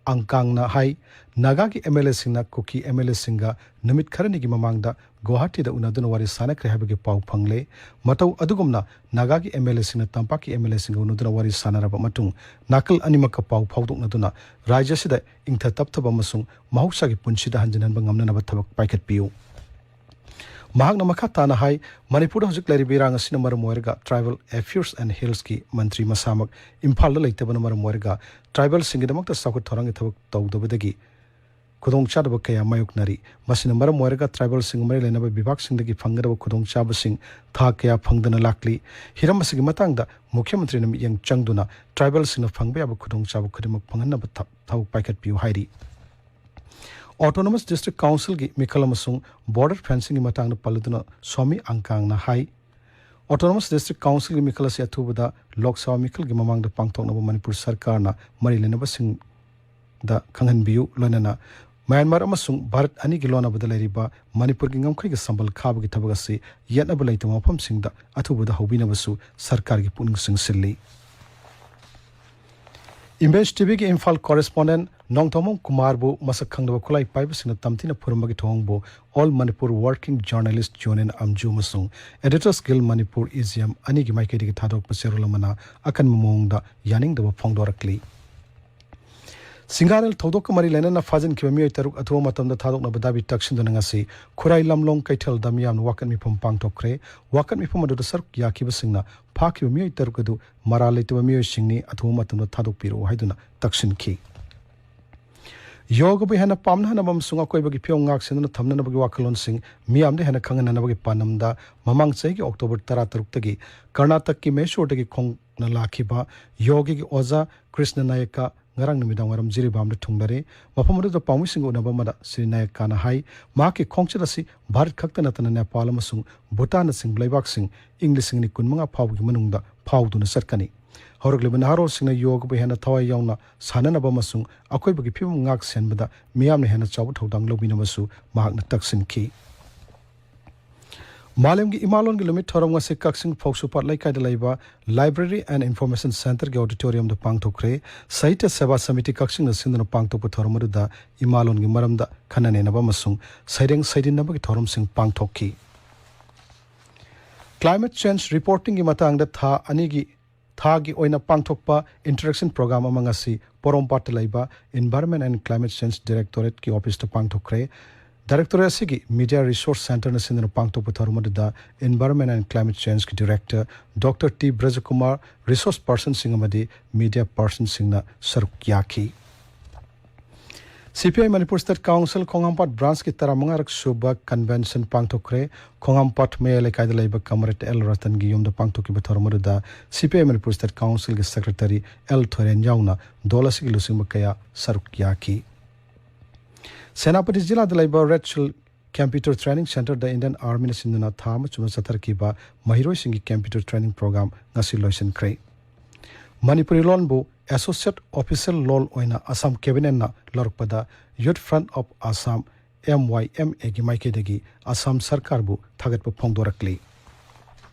ꯑꯪꯀꯥꯡꯅ ꯍꯥꯏ, ꯅꯥꯒꯥꯒꯤ ꯑꯦꯝ ꯑꯦꯜ ꯑꯦꯁꯤꯡꯅ ꯀꯨꯀꯤ ꯑꯦꯝ ꯑꯦꯜ ꯑꯦꯁꯤꯡꯒ ꯅꯨꯃꯤꯠ ꯈꯔꯅꯤꯒꯤ ꯃꯃꯥꯡꯗ ꯒꯨꯋꯥꯍꯥꯇꯤꯗ ꯎꯅꯗꯨꯅ ꯋꯥꯔꯤ ꯁꯥꯟꯅꯈ꯭ꯔꯦ ꯍꯥꯏꯕꯒꯤ ꯄꯥꯎ ꯐꯪꯂꯦ꯫ ꯃꯇꯧ ꯑꯗꯨꯒꯨꯝꯅ ꯅꯥꯒꯥꯒꯤ ꯑꯦꯝ ꯑꯦꯜ ꯑꯦꯁꯤꯡꯅ ꯇꯝꯄꯥꯛꯀꯤ ꯑꯦꯝ ꯑꯦꯜ ꯑꯦꯁꯤꯡꯒ ꯎꯅꯗꯨꯅ ꯋꯥꯔꯤ ꯁꯥꯟꯅꯔꯕ ꯃꯇꯨꯡ ꯅꯥꯀꯜ ꯑꯅꯤꯃꯛꯀ ꯄꯥꯎ ꯐꯥꯎꯗꯣꯛꯅꯗꯨꯅ ꯔꯥꯖ꯭ꯌ ꯑꯁꯤꯗ ꯏꯪꯊ ꯇꯞꯊꯕ ꯑꯃꯁꯨꯡ ꯃꯍꯧꯁꯥꯒꯤ ꯄꯨꯟꯁꯤꯗ ꯍꯟꯖꯤꯟꯍꯟꯕ ꯉꯝꯅꯅꯕ ꯊꯕꯛ ꯄꯥꯏꯈꯠꯄꯤꯌꯨ꯫ ꯃꯍꯥꯛꯅ ꯃꯈꯥ ꯇꯥꯅ ꯍꯥꯏ, ꯃꯅꯤꯄꯨꯔꯗ ꯍꯧꯖꯤꯛ ꯂꯩꯔꯤꯕ ꯏꯔꯥꯡ ꯑꯁꯤꯅ ꯃꯔꯝ ꯑꯣꯏꯔꯒ ꯇ꯭ꯔꯥꯏꯕꯦꯜ ꯑꯦꯐꯤꯌꯔꯁ ꯑꯦꯟ ꯍꯤꯜꯁꯀꯤ ꯃꯟꯇ꯭ꯔꯤ ꯃꯁꯥꯃꯛ ꯏꯝꯐꯥꯜꯗ ꯂꯩꯇꯕꯅ ꯃꯔꯝ ꯑꯣꯏꯔꯒ ꯇ꯭ꯔꯥꯏꯕꯦꯜꯁꯤꯡꯒꯤꯗꯃꯛꯇ ꯆꯥꯎꯈꯠ ꯊꯧꯔꯥꯡꯒꯤ ꯊꯕꯛ ꯇꯧꯗꯕꯗꯒꯤ ꯈꯨꯗꯣꯡꯆꯥꯗꯕ ꯀꯌꯥ ꯃꯥꯌꯣꯛꯅꯔꯤ꯫ ꯃꯁꯤꯅ ꯃꯔꯝ ꯑꯣꯏꯔꯒ ꯇ꯭ꯔꯥꯏꯕꯦꯜꯁꯤꯡꯒ ꯃꯔꯤ ꯂꯩꯅꯕ ꯕꯤꯚꯥꯒꯁꯤꯡꯗꯒꯤ ꯐꯪꯒꯗꯕ ꯈꯨꯗꯣꯡꯆꯥꯕꯁꯤꯡ ꯊꯥ ꯀꯌꯥ ꯐꯪꯗꯅ ꯂꯥꯛꯂꯤ꯫ ꯍꯤꯔꯝ ꯑꯁꯤꯒꯤ ꯃꯇꯥꯡꯗ ꯃꯨꯈ꯭ꯌ ꯃꯟꯇ꯭ꯔꯤꯅ ꯃꯤꯠꯌꯦꯡ ꯆꯪꯗꯨꯅ ꯇ꯭ꯔꯥꯏꯕꯦꯜꯁꯤꯡꯅ ꯐꯪꯕ ꯌꯥꯕ ꯈꯨꯗꯣꯡꯆꯥꯕ ꯈꯨꯗꯤꯡꯃꯛ ꯐꯪꯍꯟꯅꯕ ꯊ-, ꯊꯕꯛ ꯄꯥꯏꯈꯠꯄꯤꯌꯨ ꯍꯥꯏꯔꯤ꯫ ꯑꯣꯇꯣꯅꯣꯃꯁ ꯗꯤꯁꯇ꯭ꯔꯤꯛ ꯀꯥꯎꯟꯁꯤꯜꯒꯤ ꯃꯤꯈꯜ ꯑꯃꯁꯨꯡ ꯕꯣꯔꯗꯔ ꯐꯦꯟꯁꯤꯡꯒꯤ ꯃꯇꯥꯡꯗ ꯄꯜꯂꯗꯨꯅ ꯁ꯭ꯋꯥꯃꯤ ꯑꯪꯀꯥꯡꯅ ꯍꯥꯏ, ꯑꯣꯇꯣꯅꯣꯃꯁ ꯗꯤꯁꯇ꯭ꯔꯤꯛ ꯀꯥꯎꯟꯁꯤꯜꯒꯤ ꯃꯤꯈꯜ ꯑꯁꯤ ꯑꯊꯨꯕꯗ ꯂꯣꯛ ꯁꯚꯥ ꯃꯤꯈꯜꯒꯤ ꯃꯃꯥꯡꯗ ꯄꯥꯡꯊꯣꯛꯅꯕ ꯃꯅꯤꯄꯨꯔ ꯁꯔꯀꯥꯔꯅ ꯃꯔꯤ ꯂꯩꯅꯕꯁꯤꯡꯗ ꯈꯪꯍꯟꯕꯤꯌꯨ, ꯂꯣꯏꯅꯅ ꯃ꯭ꯌꯥꯟꯃꯥꯔ ꯑꯃꯁꯨꯡ ꯚꯥꯔꯠ ꯑꯅꯤꯒꯤ ꯂꯣꯟꯅꯕꯗ ꯂꯩꯔꯤꯕ ꯃꯅꯤꯄꯨꯔꯒꯤ ꯉꯝꯈꯩꯒꯤ ꯁꯝꯕꯜ ꯈꯥꯕꯒꯤ ꯊꯕꯛ ꯑꯁꯤ ꯌꯦꯠꯅꯕ ꯂꯩꯇꯕ ꯃꯐꯝꯁꯤꯡꯗ ꯑꯊꯨꯕꯗ ꯍꯧꯕꯤꯅꯕꯁꯨ ꯁꯔꯀꯥꯔꯒꯤ ꯄꯨꯛꯅꯤꯡ ꯆꯤꯡꯁꯤꯜꯂꯤ꯫ ꯏꯝꯕꯦꯖ ꯇꯤꯚꯤꯒꯤ ꯏꯝꯐꯥꯜ ꯀꯣꯔꯦꯁꯄꯣꯟꯗꯦꯟ ꯅꯣꯡꯊꯣꯝꯕꯝ ꯀꯨꯃꯥꯔꯕꯨ ꯃꯁꯛ ꯈꯪꯗꯕ ꯈꯨꯠꯂꯥꯏ ꯄꯥꯏꯕꯁꯤꯡꯅ ꯇꯝꯊꯤꯅ ꯐꯨꯔꯝꯕꯒꯤ ꯊꯧꯑꯣꯡꯕꯨ all Manipur working journalists union ꯑꯝꯖꯨ ꯑꯃꯁꯨꯡ editors guild Manipur E G M ꯑꯅꯤꯒꯤ ꯃꯥꯏꯀꯩꯗꯒꯤ ꯊꯥꯗꯣꯔꯛꯄ ꯆꯦꯔꯣꯜ ꯑꯃꯅ ꯑꯀꯟꯕ ꯃꯑꯣꯡꯗ ꯌꯥꯅꯤꯡꯗꯕ ꯐꯣꯡꯗꯣꯔꯛꯂꯤ꯫ ꯁꯤꯡꯒꯥꯔꯦꯜ ꯊꯧꯗꯣꯛꯀ ꯃꯔꯤ ꯂꯩꯅꯅ ꯐꯥꯖꯤꯟꯈꯤꯕ ꯃꯤꯑꯣꯏ ꯇꯔꯨꯛ ꯑꯊꯨꯕ ꯃꯇꯝꯗ ꯊꯥꯗꯣꯛꯅꯕ ꯗꯥꯕꯤ ꯇꯛꯁꯤꯟꯗꯨꯅ ꯉꯁꯤ ꯈꯨꯔꯥꯏ ꯂꯝꯂꯣꯡ ꯀꯩꯊꯦꯜꯗ ꯃꯤꯌꯥꯝꯅ ꯋꯥꯀꯠ ꯃꯤꯐꯝ ꯄꯥꯡꯊꯣꯛꯈ꯭ꯔꯦ꯫ ꯋꯥꯀꯠ ꯃꯤꯐꯝ ꯑꯗꯨꯗ ꯁꯔꯨꯛ ꯌꯥꯈꯤꯕꯁꯤꯡꯅ ꯐꯥꯈꯤꯕ ꯃꯤꯑꯣꯏ ꯇꯔꯨꯛ ꯑꯗꯨ ꯃꯔꯥꯜ ꯂꯩꯇꯕ ꯃꯤꯑꯣꯏꯁꯤꯡꯅꯤ, ꯑꯊꯨꯕ ꯃꯇꯝꯗ ꯊꯥꯗꯣꯛꯄꯤꯔꯛꯎ ꯍꯥꯏꯗꯨꯅ ꯇꯛꯁꯤꯟꯈꯤ꯫ ꯌꯣꯒꯕꯨ ꯍꯦꯟꯅ ꯄꯥꯝꯅꯍꯟꯅꯕ ꯑꯃꯁꯨꯡ ꯑꯀꯣꯏꯕꯒꯤ ꯐꯤꯕꯝ ꯉꯥꯛ ꯁꯦꯟꯗꯨꯅ ꯊꯝꯅꯅꯕꯒꯤ ꯋꯥꯈꯜꯂꯣꯟꯁꯤꯡ ꯃꯤꯌꯥꯝꯗ ꯍꯦꯟꯅ ꯈꯪꯍꯟꯅꯅꯕꯒꯤ ꯄꯥꯟꯗꯝꯗ ꯃꯃꯥꯡ ꯆꯍꯤꯒꯤ ꯑꯣꯛꯇꯣꯕꯔ ꯇꯔꯥꯇꯔꯨꯛꯇꯒꯤ ꯀꯔꯅꯥꯇꯛꯀꯤ ꯃꯦꯁꯨꯔꯗꯒꯤ ꯈꯣꯡꯅ ꯂꯥꯛꯈꯤꯕ ꯌꯣꯒꯒꯤ ꯑꯣꯖꯥ ꯀ꯭ꯔꯤꯁꯅ ꯅꯥꯌꯀ ꯉꯔꯥꯡ ꯅꯨꯃꯤꯗꯥꯡ ꯋꯥꯏꯔꯝ ꯖꯤꯔꯤꯕꯥꯝꯗ ꯊꯨꯡꯂꯔꯦ꯫ ꯃꯐꯝ ꯑꯗꯨꯗ ꯄꯥꯎꯃꯤꯁꯤꯡꯒ ꯎꯅꯕ ꯑꯃꯗ ꯁ꯭ꯔꯤ ꯅꯥꯌꯛꯀꯥꯅ ꯍꯥꯏ, ꯃꯍꯥꯛꯀꯤ ꯈꯣꯡꯆꯠ ꯑꯁꯤ ꯚꯥꯔꯠ ꯈꯛꯇ ꯅꯠꯇꯅ ꯅꯦꯄꯥꯜ ꯑꯃꯁꯨꯡ ꯚꯨꯇꯥꯟꯅꯆꯤꯡꯕ ꯂꯩꯕꯥꯛꯁꯤꯡ ꯏꯪ ꯂꯤꯁꯤꯡ ꯑꯅꯤ ꯀꯨꯟꯃꯉꯥ ꯐꯥꯎꯕꯒꯤ ꯃꯅꯨꯡꯗ ꯐꯥꯎꯗꯨꯅ ꯆꯠꯀꯅꯤ꯫ ꯍꯧꯔꯛꯂꯤꯕ ꯅꯍꯥꯔꯣꯜꯁꯤꯡꯅ ꯌꯣꯒꯕꯨ ꯍꯦꯟꯅ ꯊꯋꯥꯏ ꯌꯥꯎꯅ ꯁꯥꯟꯅꯅꯕ ꯑꯃꯁꯨꯡ ꯑꯀꯣꯏꯕꯒꯤ ꯐꯤꯕꯝ ꯉꯥꯛ ꯁꯦꯟꯕꯗ ꯃꯤꯌꯥꯝꯅ ꯍꯦꯟꯅ ꯆꯥꯎꯕ ꯊꯧꯗꯥꯡ ꯂꯧꯕꯤꯅꯕꯁꯨ ꯃꯍꯥꯛꯅ ꯇꯛꯁꯤꯟꯈꯤ꯫ ꯃꯥꯂꯦꯝꯒꯤ ꯏꯃꯥꯂꯣꯟꯒꯤ ꯅꯨꯃꯤꯠ ꯊꯧꯔꯝ ꯉꯁꯤ ꯀꯛꯆꯤꯡ ꯐꯧꯁꯨꯄꯥꯠ ꯂꯩꯀꯥꯏꯗ ꯂꯩꯕ Library and Information Centreꯒꯤ auditoriumꯗ ꯄꯥꯡꯊꯣꯛꯈ꯭ꯔꯦ꯫ ꯁꯥꯍꯤꯇ꯭ꯌ ꯁꯦꯕꯥ ꯁꯃꯤꯇꯤ ꯀꯛꯆꯤꯡꯅ ꯁꯤꯟꯗꯨꯅ ꯄꯥꯡꯊꯣꯛꯄ ꯊꯧꯔꯝ ꯑꯗꯨꯗ ꯏꯃꯥꯂꯣꯟꯒꯤ ꯃꯔꯝꯗ ꯈꯟꯅ ꯅꯩꯅꯕ ꯑꯃꯁꯨꯡ ꯁꯩꯔꯦꯡ ꯁꯩꯗꯤꯟꯅꯕꯒꯤ ꯊꯧꯔꯝꯁꯤꯡ ꯄꯥꯡꯊꯣꯛꯈꯤ꯫ Climate change reportingꯒꯤ ꯃꯇꯥꯡꯗ ꯊꯥ ꯑꯅꯤꯒꯤ ꯊꯥꯒꯤ ꯑꯣꯏꯅ ꯄꯥꯡꯊꯣꯛꯄ interaction program ꯑꯃ ꯉꯁꯤ ꯄꯣꯔꯣꯝꯄꯥꯠꯇ ꯂꯩꯕ Environment and Climate Change Directorateꯀꯤ officeꯇ ꯄꯥꯡꯊꯣꯛꯈ꯭ꯔꯦ꯫ Directorate ꯑꯁꯤꯒꯤ Media Resource Centreꯅ ꯁꯤꯟꯗꯨꯅ ꯄꯥꯡꯊꯣꯛꯄ ꯊꯧꯔꯝ ꯑꯗꯨꯗ Environment and Climate Changeꯀꯤ Director Doctor T ꯕ꯭ꯔꯖꯀꯨꯃꯥꯔ, resource personꯁꯤꯡ ꯑꯃꯗꯤ media personꯁꯤꯡꯅ ꯁꯔꯨꯛ ꯌꯥꯈꯤ꯫ ꯁꯤ P I Manipur State Council ꯈꯣꯡꯍꯥꯝꯄꯥꯠ branchꯀꯤ ꯇꯔꯥꯃꯉꯥꯔꯛ ꯁꯨꯕ convention ꯄꯥꯡꯊꯣꯛꯈ꯭ꯔꯦ꯫ ꯈꯣꯡꯍꯥꯝꯄꯥꯠ ꯃꯌꯥꯏ ꯂꯩꯀꯥꯏꯗ ꯂꯩꯕ Comrade ꯑꯦꯜ ꯔꯇꯟꯒꯤ ꯌꯨꯝꯗ ꯄꯥꯡꯊꯣꯛꯈꯤꯕ ꯊꯧꯔꯝ ꯑꯗꯨꯗ C P I Manipur State Councilꯒꯤ secretary ꯑꯦꯜ ꯊꯣꯏꯔꯦꯟ ꯌꯥꯎꯅ ꯗꯣꯜ ꯑꯁꯤꯒꯤ ꯂꯨꯆꯤꯡꯕ ꯀꯌꯥ ꯁꯔꯨꯛ ꯌꯥꯈꯤ꯫ ꯁꯦꯅꯥꯄꯇꯤ ꯖꯤꯂꯥꯗ ꯂꯩꯕ ꯔꯦꯗ ꯁꯤꯜ Computer Training Centreꯗ Indian Armyꯅ ꯁꯤꯟꯗꯨꯅ ꯊꯥ ꯑꯃ ꯆꯨꯞꯅ ꯆꯠꯊꯔꯛꯈꯤꯕ ꯃꯍꯩꯔꯣꯏꯁꯤꯡꯒꯤ computer training program ꯉꯁꯤ ꯂꯣꯏꯁꯤꯟꯈ꯭ꯔꯦ꯫ ꯃꯅꯤꯄꯨꯔꯤ ꯂꯣꯟꯕꯨ associate official ꯂꯣꯜ ꯑꯣꯏꯅ Assam cabinetꯅ ꯂꯧꯔꯛꯄꯗ Youth Front of Assam, M Y M Aꯒꯤ ꯃꯥꯏꯀꯩꯗꯒꯤ ꯑꯁꯥꯝ ꯁꯔꯀꯥꯔꯕꯨ ꯊꯥꯒꯠꯄ ꯐꯣꯡꯗꯣꯔꯛꯂꯤ꯫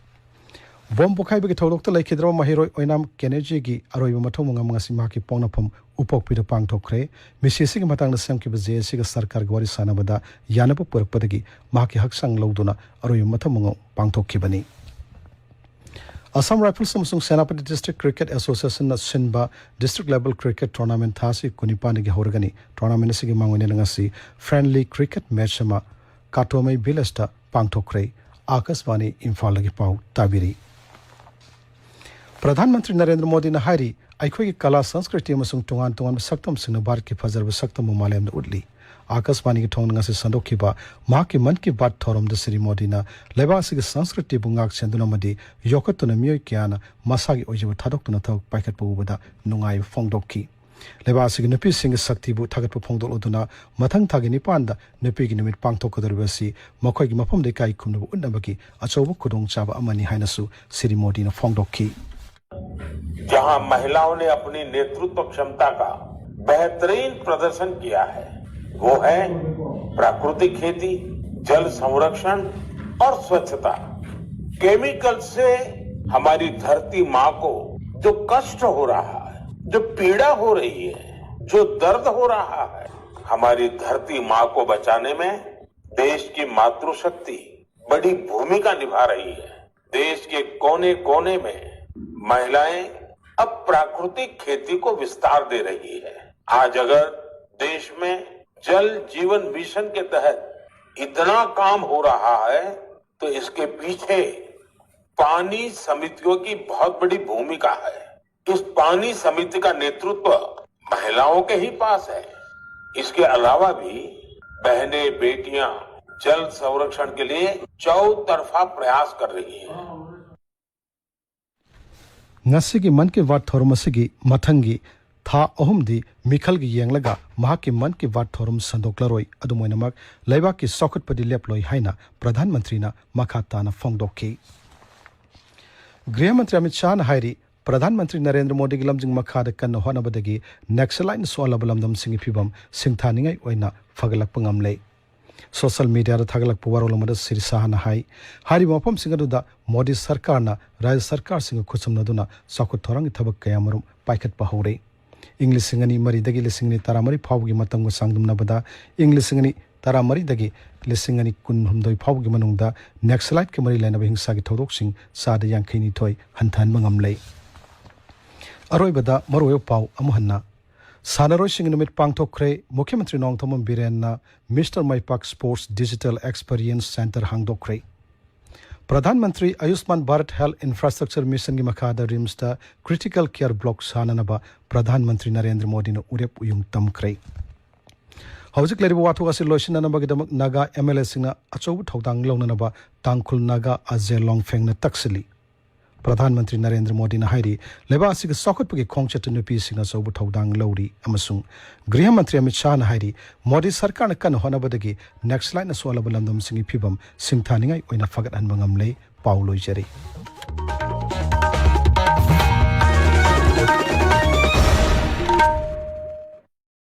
ꯕꯣꯝ ꯄꯣꯈꯥꯏꯕꯒꯤ ꯊꯧꯗꯣꯛꯇ ꯂꯩꯈꯤꯗ꯭ꯔꯕ ꯃꯍꯩꯔꯣꯏ ꯑꯣꯏꯅꯥꯝ ꯀꯦꯅꯦꯖꯤꯒꯤ ꯑꯔꯣꯏꯕ ꯃꯊꯧ ꯃꯉꯝ ꯉꯁꯤ ꯃꯍꯥꯛꯀꯤ ꯄꯣꯛꯅꯐꯝ ꯎꯄꯣꯛꯄꯤꯗ ꯄꯥꯡꯊꯣꯛꯈ꯭ꯔꯦ꯫ ꯃꯤꯁꯤ ꯑꯁꯤꯒꯤ ꯃꯇꯥꯡꯗ ꯁꯦꯝꯈꯤꯕ ꯖꯦ ꯑꯦ ꯁꯤꯒ ꯁꯔꯀꯥꯔꯒ ꯋꯥꯔꯤ ꯁꯥꯟꯅꯕꯗ ꯌꯥꯅꯕ ꯄꯨꯔꯛꯄꯗꯒꯤ ꯃꯍꯥꯛꯀꯤ ꯍꯛꯆꯥꯡ ꯂꯧꯗꯨꯅ ꯑꯔꯣꯏꯕ ꯃꯊꯧ ꯃꯉꯝ ꯄꯥꯡꯊꯣꯛꯈꯤꯕꯅꯤ꯫ Assam Rifles ꯑꯃꯁꯨꯡ ꯁꯦꯅꯥꯄꯇꯤ District Cricket Associationꯅ ꯁꯤꯟꯕ district level cricket tournament ꯊꯥ ꯑꯁꯤ ꯀꯨꯟꯅꯤꯄꯥꯟꯗꯒꯤ ꯍꯧꯔꯒꯅꯤ꯫ Tournament ꯑꯁꯤꯒꯤ ꯃꯥꯡꯑꯣꯏꯅꯅ ꯉꯁꯤ friendly cricket match ꯑꯃ ꯀꯥꯇꯣꯃꯩ villageꯇ ꯄꯥꯡꯊꯣꯛꯈ꯭ꯔꯦ꯫ ꯑꯥꯀꯥꯁꯕꯥꯅꯤ ꯏꯝꯐꯥꯜꯗꯒꯤ ꯄꯥꯎ ꯇꯥꯕꯤꯔꯤ꯫ ꯄ꯭ꯔꯙꯥꯟ ꯃꯟꯇ꯭ꯔꯤ ꯅꯔꯦꯟꯗ꯭ꯔ ꯃꯣꯗꯤꯅ ꯍꯥꯏꯔꯤ, ꯑꯩꯈꯣꯏꯒꯤ ꯀꯂꯥ, ꯁꯪꯁꯀ꯭ꯔꯤꯇꯤ ꯑꯃꯁꯨꯡ ꯇꯣꯉꯥꯟ ꯇꯣꯉꯥꯟꯕ ꯁꯛꯇꯝꯁꯤꯡꯅ ꯚꯥꯔꯠꯀꯤ ꯐꯖꯔꯕ ꯁꯛꯇꯝꯕꯨ ꯃꯥꯂꯦꯝꯗ ꯎꯠꯂꯤ꯫ ꯑꯥꯀꯥꯁꯕꯥꯅꯤꯒꯤ ꯊꯣꯡꯅ ꯉꯁꯤ ꯁꯟꯗꯣꯛꯈꯤꯕ ꯃꯍꯥꯛꯀꯤ ꯃꯟ ꯀꯤ ꯕꯥꯠ ꯊꯧꯔꯝꯗ ꯁ꯭ꯔꯤ ꯃꯣꯗꯤꯅ ꯂꯩꯕꯥꯛ ꯑꯁꯤꯒꯤ ꯁꯪꯁꯀ꯭ꯔꯤꯇꯤꯕꯨ ꯉꯥꯛ ꯁꯦꯟꯗꯨꯅ ꯑꯃꯗꯤ ꯌꯣꯛꯈꯠꯇꯨꯅ ꯃꯤꯑꯣꯏ ꯀꯌꯥꯅ ꯃꯁꯥꯒꯤ ꯑꯣꯏꯖꯕ ꯊꯥꯗꯣꯛꯇꯨꯅ ꯊꯕꯛ ꯄꯥꯏꯈꯠꯄ ꯎꯕꯗ ꯅꯨꯡꯉꯥꯏꯕ ꯐꯣꯡꯗꯣꯛꯈꯤ꯫ ꯂꯩꯕꯥꯛ ꯑꯁꯤꯒꯤ ꯅꯨꯄꯤꯁꯤꯡꯒꯤ ꯁꯛꯇꯤꯕꯨ ꯊꯥꯒꯠꯄ ꯐꯣꯡꯗꯣꯛꯂꯗꯨꯅ, ꯃꯊꯪ ꯊꯥꯒꯤ ꯅꯤꯄꯥꯟꯗ ꯅꯨꯄꯤꯒꯤ ꯅꯨꯃꯤꯠ ꯄꯥꯡꯊꯣꯛꯀꯗꯧꯔꯤꯕ ꯑꯁꯤ ꯃꯈꯣꯏꯒꯤ ꯃꯐꯝꯗ ꯏꯀꯥꯏ ꯈꯨꯝꯅꯕ ꯎꯠꯅꯕꯒꯤ ꯑꯆꯧꯕ ꯈꯨꯗꯣꯡꯆꯥꯕ ꯑꯃꯅꯤ ꯍꯥꯏꯅꯁꯨ ꯁ꯭ꯔꯤ ꯃꯣꯗꯤꯅ ꯐꯣꯡꯗꯣꯛꯈꯤ꯫ जहां महिलाओं ने अपनी नेतृत्व क्षमता का बेहतरीन प्रदर्शन किया है, वो है प्राकृतिक खेती, जल संरक्षण और स्वच्छता। केमिकल से हमारी धरती माँ को जो कष्ट हो रहा है, जो पीड़ा हो रही है, जो दर्द हो रहा है, हमारी धरती माँ को बचाने में देश की मातृशक्ति बड़ी भूमिका निभा रही है। देश के कोने कोने में महिलाएं अब प्राकृतिक खेती को विस्तार दे रही है। आज अगर देश में जल जीवन मिशन के तहत इतना काम हो रहा है, तो इसके पीछे पानी समितियों की बहुत बड़ी भूमिका है। इस पानी समिति का नेतृत्व महिलाओं के ही पास है। इसके अलावा भी बहनें, बेटियां जल संरक्षण के लिए चौतरफा प्रयास कर रही हैं। ꯉꯁꯤꯒꯤ ꯃꯟ ꯀꯤ ꯕꯥꯠ ꯊꯧꯔꯝ ꯑꯁꯤꯒꯤ ꯃꯊꯪꯒꯤ ꯊꯥ ꯑꯍꯨꯝꯗꯤ ꯃꯤꯈꯜꯒꯤ ꯌꯦꯡꯂꯒ ꯃꯍꯥꯛꯀꯤ ꯃꯟ ꯀꯤ ꯕꯥꯠ ꯊꯧꯔꯝ ꯁꯟꯗꯣꯛꯂꯔꯣꯏ꯫ ꯑꯗꯨꯝ ꯑꯣꯏꯅꯃꯛ, ꯂꯩꯕꯥꯛꯀꯤ ꯆꯥꯎꯈꯠꯄꯗꯤ ꯂꯦꯞꯂꯣꯏ ꯍꯥꯏꯅ ꯄ꯭ꯔꯙꯥꯟ ꯃꯟꯇ꯭ꯔꯤꯅ ꯃꯈꯥ ꯇꯥꯅ ꯐꯣꯡꯗꯣꯛꯈꯤ꯫ ꯒ꯭ꯔꯤꯍ ꯃꯟꯇ꯭ꯔꯤ ꯑꯃꯤꯠ ꯁꯥꯍꯅ ꯍꯥꯏꯔꯤ, ꯄ꯭ꯔꯙꯥꯟ ꯃꯟꯇ꯭ꯔꯤ ꯅꯔꯦꯟꯗ꯭ꯔ ꯃꯣꯗꯤꯒꯤ ꯂꯝꯖꯤꯡ ꯃꯈꯥꯗ ꯀꯟꯅ ꯍꯣꯠꯅꯕꯗꯒꯤ ꯅꯛꯁꯂꯥꯏꯠꯅ ꯁꯣꯛꯍꯜꯂꯕ ꯂꯝꯗꯝꯁꯤꯡꯒꯤ ꯐꯤꯕꯝ ꯁꯤꯡꯊꯥꯅꯤꯡꯉꯥꯏ ꯑꯣꯏꯅ ꯐꯒꯠꯂꯛꯄ ꯉꯝꯂꯦ꯫ ꯁꯣꯁꯤꯌꯦꯜ ꯃꯤꯗꯤꯌꯥꯗ ꯊꯥꯒꯠꯂꯛꯄ ꯋꯥꯔꯣꯜ ꯑꯃꯗ ꯁ꯭ꯔꯤ ꯁꯥꯍꯅ ꯍꯥꯏ, ꯍꯥꯏꯔꯤꯕ ꯃꯐꯝꯁꯤꯡ ꯑꯗꯨꯗ ꯃꯣꯗꯤ ꯁꯔꯀꯥꯔꯅ ꯔꯥꯖ꯭ꯌ ꯁꯔꯀꯥꯔꯁꯤꯡꯒ ꯈꯨꯠꯁꯝꯅꯗꯨꯅ ꯆꯥꯎꯈꯠ ꯊꯧꯔꯥꯡꯒꯤ ꯊꯕꯛ ꯀꯌꯥꯃꯔꯨꯝ ꯄꯥꯏꯈꯠꯄ ꯍꯧꯔꯦ꯫ ꯏꯪ ꯂꯤꯁꯤꯡ ꯑꯅꯤ ꯃꯔꯤꯗꯒꯤ ꯂꯤꯁꯤꯡ ꯑꯅꯤ ꯇꯔꯥꯃꯔꯤ ꯐꯥꯎꯕꯒꯤ ꯃꯇꯝꯒ ꯆꯥꯡꯗꯝꯅꯕꯗ, ꯏꯪ ꯂꯤꯁꯤꯡ ꯑꯅꯤ ꯇꯔꯥꯃꯔꯤꯗꯒꯤ ꯂꯤꯁꯤꯡ ꯑꯅꯤ ꯀꯨꯟꯍꯨꯝꯗꯣꯏ ꯐꯥꯎꯕꯒꯤ ꯃꯅꯨꯡꯗ ꯅꯛꯁꯂꯥꯏꯠꯀ ꯃꯔꯤ ꯂꯩꯅꯕ ꯍꯤꯡꯁꯥꯒꯤ ꯊꯧꯗꯣꯛꯁꯤꯡ ꯆꯥꯗ ꯌꯥꯡꯈꯩ ꯅꯤꯊꯣꯏ ꯍꯟꯊꯍꯟꯕ ꯉꯝꯂꯦ꯫ ꯑꯔꯣꯏꯕꯗ ꯃꯔꯨꯑꯣꯏꯕ ꯄꯥꯎ ꯑꯃꯨꯛ ꯍꯟꯅ꯫ ꯁꯥꯟꯅꯔꯣꯏꯁꯤꯡꯒꯤ ꯅꯨꯃꯤꯠ ꯄꯥꯡꯊꯣꯛꯈ꯭ꯔꯦ꯫ ꯃꯨꯈ꯭ꯌ ꯃꯟꯇ꯭ꯔꯤ ꯅꯣꯡꯊꯣꯝꯕꯝ ꯕꯤꯔꯦꯟꯅ mister Maipak sports digital experience centre ꯍꯥꯡꯗꯣꯛꯈ꯭ꯔꯦ꯫ ꯄ꯭ꯔꯙꯥꯟ ꯃꯟꯇ꯭ꯔꯤ ꯑꯌꯨꯁꯃꯥꯟ ꯚꯥꯔꯠ ꯍꯦꯜꯊ ꯏꯟꯐ꯭ꯔꯥꯁ꯭ꯇ꯭ꯔꯛꯆꯔ ꯃꯤꯁꯟꯒꯤ ꯃꯈꯥꯗ ꯔꯤꯝꯁꯇ ꯀ꯭ꯔꯤꯇꯤꯀꯦꯜ ꯀꯦꯌꯔ ꯕ꯭ꯂꯣꯛ ꯁꯥꯅꯅꯕ ꯄ꯭ꯔꯙꯥꯟ ꯃꯟꯇ꯭ꯔꯤ ꯅꯔꯦꯟꯗ꯭ꯔ ꯃꯣꯗꯤꯅ ꯎꯔꯦꯞ ꯎꯌꯨꯡ ꯇꯝꯈ꯭ꯔꯦ꯫ ꯍꯧꯖꯤꯛ ꯂꯩꯔꯤꯕ ꯋꯥꯊꯣꯛ ꯑꯁꯤ ꯂꯣꯏꯁꯤꯟꯅꯅꯕꯒꯤꯗꯃꯛ ꯅꯥꯒꯥ ꯑꯦꯝ ꯑꯦꯜ ꯑꯦꯁꯤꯡꯅ ꯑꯆꯧꯕ ꯊꯧꯗꯥꯡ ꯂꯧꯅꯅꯕ ꯇꯥꯡꯈꯨꯜ ꯅꯥꯒꯥ ꯑꯖꯦ ꯂꯣꯡꯐꯦꯡꯅ ꯇꯛꯁꯤꯜꯂꯤ꯫ ꯄ꯭ꯔꯙꯥꯟ ꯃꯟꯇ꯭ꯔꯤ ꯅꯔꯦꯟꯗ꯭ꯔ ꯃꯣꯗꯤꯅ ꯍꯥꯏꯔꯤ, ꯂꯩꯕꯥꯛ ꯑꯁꯤꯒꯤ ꯆꯥꯎꯈꯠꯄꯒꯤ ꯈꯣꯡꯆꯠꯇ ꯅꯨꯄꯤꯁꯤꯡꯅ ꯑꯆꯧꯕ ꯊꯧꯗꯥꯡ ꯂꯧꯔꯤ ꯑꯃꯁꯨꯡ ꯒ꯭ꯔꯤꯍ ꯃꯟꯇ꯭ꯔꯤ ꯑꯃꯤꯠ ꯁꯥꯍꯅ ꯍꯥꯏꯔꯤ, ꯃꯣꯗꯤ ꯁꯔꯀꯥꯔꯅ ꯀꯟꯅ ꯍꯣꯠꯅꯕꯗꯒꯤ ꯅꯛꯁꯂꯥꯏꯠꯅ ꯁꯣꯛꯍꯜꯂꯕ ꯂꯝꯗꯝꯁꯤꯡꯒꯤ ꯐꯤꯕꯝ ꯁꯤꯡꯊꯥꯅꯤꯡꯉꯥꯏ ꯑꯣꯏꯅ ꯐꯒꯠꯍꯟꯕ ꯉꯝꯂꯦ꯫ ꯄꯥꯎ ꯂꯣꯏꯖꯔꯦ꯫